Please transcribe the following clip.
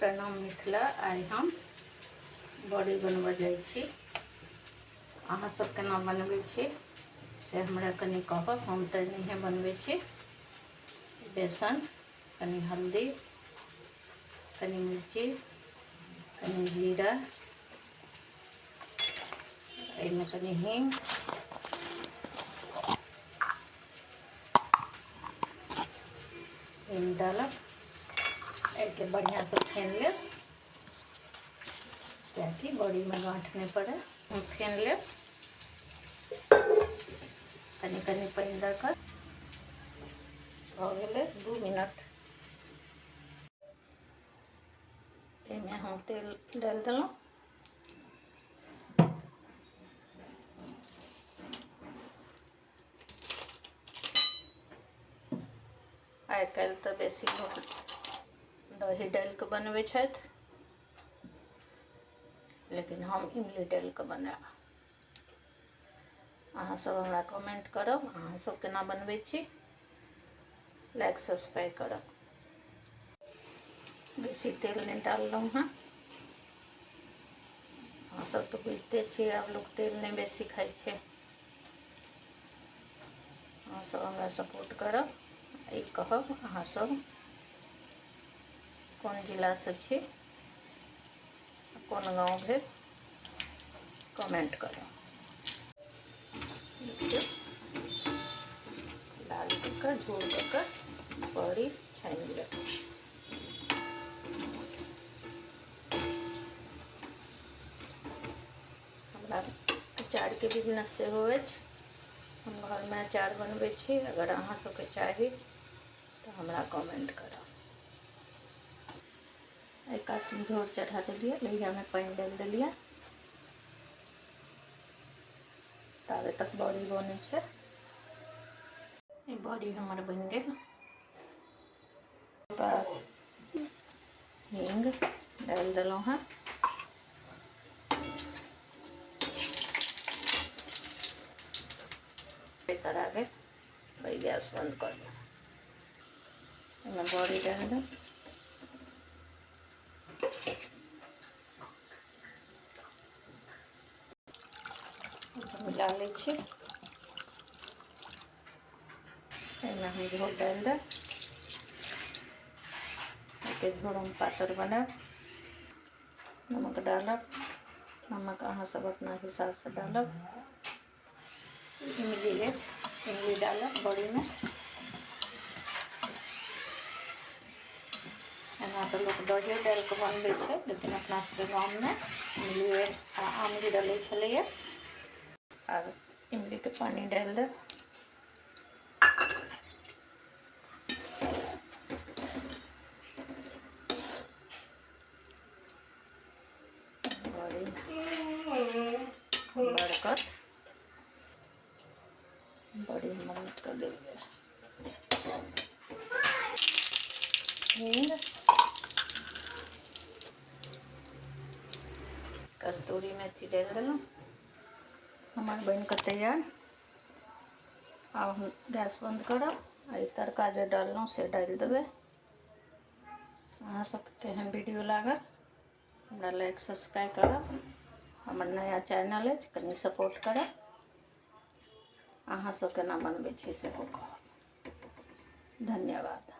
प्रणाम मिथिला। आइ हम बड़ी बनबऽ जाइ छी। अहाँ सब केना बनबै छी से हमरा कनि कहब। हम तऽ नहिए बनबै छी। बेसन, कनि हल्दी, कनि मिर्ची, कनि जीरा, एहिमे कनि हींग, हींग डालब। एहिके बढ़िआँसँ फेन लेब कियाकि बड़ीमे गाँठ नहि पड़े। हम फेन लेब कनि कनि पानि दऽ कऽ। भऽ गेलै 2 मिनट। एहिमे हम तेल डालि देलहुँ। आइ काल्हि तऽ बेसी लोक दही डालि कऽ बनबै छथि, लेकिन हम इमली डालि कऽ बनायब। अहाँ सब हमरा कमेंट करब अहाँ सब केना बनबै छी। लाइक सब्सक्राइब करब। बेसी तेल नहि डाललहुँ हँ। अहाँ सब तऽ बुझिते छियै आब लोक तेल नहि बेसी खाइ छै। अहाँ सब हमरा सपोर्ट करब। ई कहब अहाँ सब कोन जिलासँ छी, कोन गाँव भेल, कमेंट करब। देखियौ लाल कऽ कऽ झोर कऽ कऽ बड़ी छानि लेब। हमरा अचारके बिजनेस सेहो अछि। हम घरमे अचार बनबै छी। अगर अहाँ सबके चाही तऽ हमरा कमेंट करब। एहि कात झोर चढ़ा देलियै, लोहियामे पानि डालि देलियै। ताबे तक बड़ी बनै छै। ई बड़ी हमर बनि गेल। हींग डालि देलहुँ हँ। तरह भेल। गैस बंद कर देब। एहिमे बड़ी डालि देब। मिला लै छी। एहिमे हम झोर डालि देब। एहिके झोर हम पातर बनायब। नमक डालब। नमक अहाँ सब अपना हिसाबसँ डालब। इमली अछि, इमली डालब बड़ीमे। एना तऽ लोक दहियो डालि कऽ बनबै छै, लेकिन अपना सबके गाममे इमली आ आमली डलै छलैए। आर इमलीके पानि डालि देब। बड़ी बरकत बड़ी हमर निकलि गेल। हींग, कस्तूरी मेथी डालि देलहुँ। हमर बनि कऽ तैयार। आब हम गैस बंद करब आ ई तड़का जे डाललहुँ से डालि देबै। अहाँ सबके केहन वीडियो लागल हमरा लाइक सब्सक्राइब करब। हमर नया चैनल अछि, कनि सपोर्ट करब। अहाँ सब केना बनबै छी सेहो कहब। धन्यवाद।